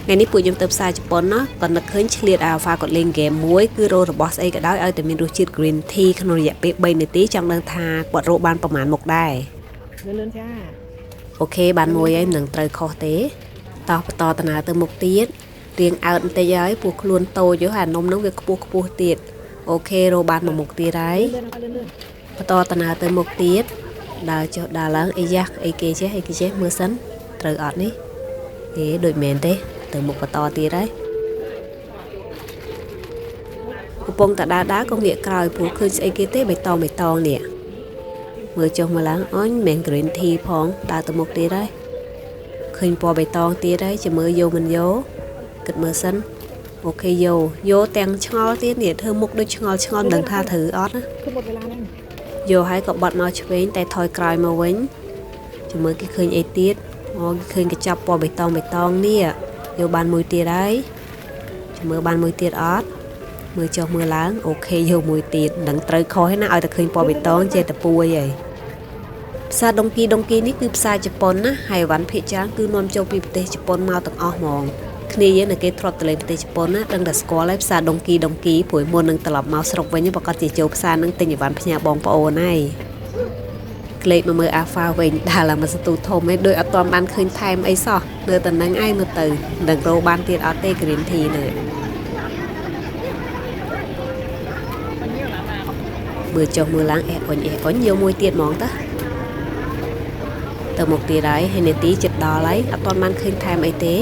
ថ្ងៃនេះពួកខ្ញុំទៅផ្សារជប៉ុនណាក៏នឹកឃើញឆ្លៀតអាហ្វាគាត់លេងហ្គេមមួយគឺរករបស់ស្អីក៏ដោយឲ្យតែមានរសជាតិ green tea ក្នុងរយៈពេល3នាទីចង់ដឹងថាគាត់រកបានប្រហែលមុខដែរ លឿនៗចា OK បានមួយហើយមិននឹងត្រូវខុសទេតោះបន្តដំណើរទៅមុខទៀតរៀងអើតបន្តិចហើយពោះខ្លួនតូចហើយអានំហ្នឹងវាខ្ពស់ខ្ពស់ទៀត OK រកបានមួយមុខទៀតហើយ លឿនៗលឿនលឿន បន្តដំណើរទៅមុខទៀតដើរចុះដើរឡើងអីយ៉ាអីគេចេះអីគេចេះមើលសិនត្រូវអត់នេះហេដូចមែនទេទៅមុខបន្តទៀតហើយកំពុងតែដើរដើរក៏ងាកក្រោយព្រោះឃើញស្អីគេទេបៃតងបៃតងនេះមើលចុះមើលឡើងអញមិនមែន green tea ផងដើរទៅមុខទៀតហើយឃើញពណ៌បៃតងទៀតហើយចាំមើលយកមិនយកគិតមើលសិន OK យកយកទាំងឆ្ងល់ទៀតនេះធ្វើមុខដូចឆ្ងល់ឆ្ងល់មិនដឹងថាត្រូវអត់ណា គឺหมดเวลาហ្នឹង យកហើយក៏បត់មកឆ្វេងតែថយក្រោយមកវិញចាំមើលគេឃើញអីទៀតអូគេឃើញកញ្ចប់ពណ៌បៃតងបៃតងនេះយកបានមួយទៀតហើយចាំមើលបានមួយទៀតអត់មើលចុះមើលឡើង OK យកមួយទៀតមិនដឹងត្រូវខុសទេណាឲ្យតែឃើញពណ៌បៃតងចេះតែពួយហើយផ្សារដុងគីដុងគីនេះគឺផ្សារជប៉ុនណាហើយអីវ៉ាន់ភាគច្រើនគឺនាំចូលពីប្រទេសជប៉ុនមកទាំងអស់ហ្មងគ្នាយើងនៅគេធ្លាប់ទៅលេងប្រទេសជប៉ុនណាដឹងតែស្គាល់ហើយផ្សារដុងគីដុងគីព្រោះមុននឹងត្រឡប់មកស្រុកវិញប្រកាសជាចូលផ្សារនឹងទិញអីវ៉ាន់ផ្ញើបងប្អូនហើយក្លេកមកមើលអាហ្វាវិញដើរឡើងមកសន្ទុះធំឯងដូចអត់ទាន់បានឃើញថែមអីសោះនៅតែនឹងឯងមើលទៅមិនដឹងរកបានទៀតអត់ទេ green tea ហ្នឹងមើលចុះមើលឡើងអេអុញអេអុញយកមួយទៀតហ្មងតើទៅមុខទៀតហើយហើយនាទីចិត្តដល់ហើយអត់ទាន់បានឃើញថែមអីទេ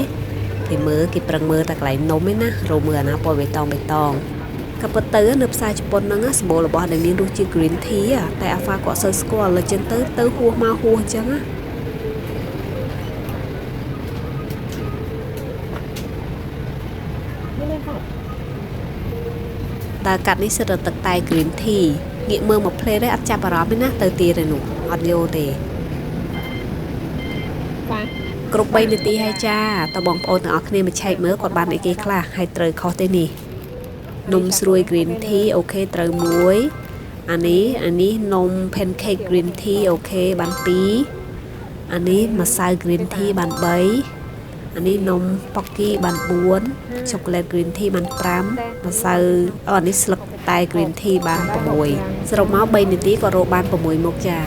គេមើលគេប្រឹងមើលតែកន្លែងនំឯណារកមើលអាណាពណ៌បៃតងបៃតងក៏ពិតទៅនៅផ្សារជប៉ុនហ្នឹងសម្បូររបស់ដែលមានរសជាតិ green tea តែអាហ្វាគាត់សូវស្គាល់លើចឹងទៅទៅហួសមកហួសអញ្ចឹងណា លឿនៗค่ะ ដើរកាត់នេះសិតតែទឹកតែ green tea ងាកមើលមកភ្លេតទេអត់ចាប់អារម្មណ៍ទេណាទៅទៀតឯនោះអត់យកទេ បាទ គ្រប់3នាទីហើយចាតើបងប្អូនទាំងអស់គ្នាមកឆែកមើលគាត់បានអីគេខ្លះហើយត្រូវខុសទេនេះនំស្រួយ green tea OK ត្រូវមួយអានេះអានេះនំ pancake green tea OK បាន2អានេះម្សៅ green tea បាន3អានេះនំ pocky បាន4 chocolate green tea បាន5ម្សៅអូអានេះស្លឹកតែ green tea បាន6សរុបមក3នាទីក៏រកបាន6មុខចា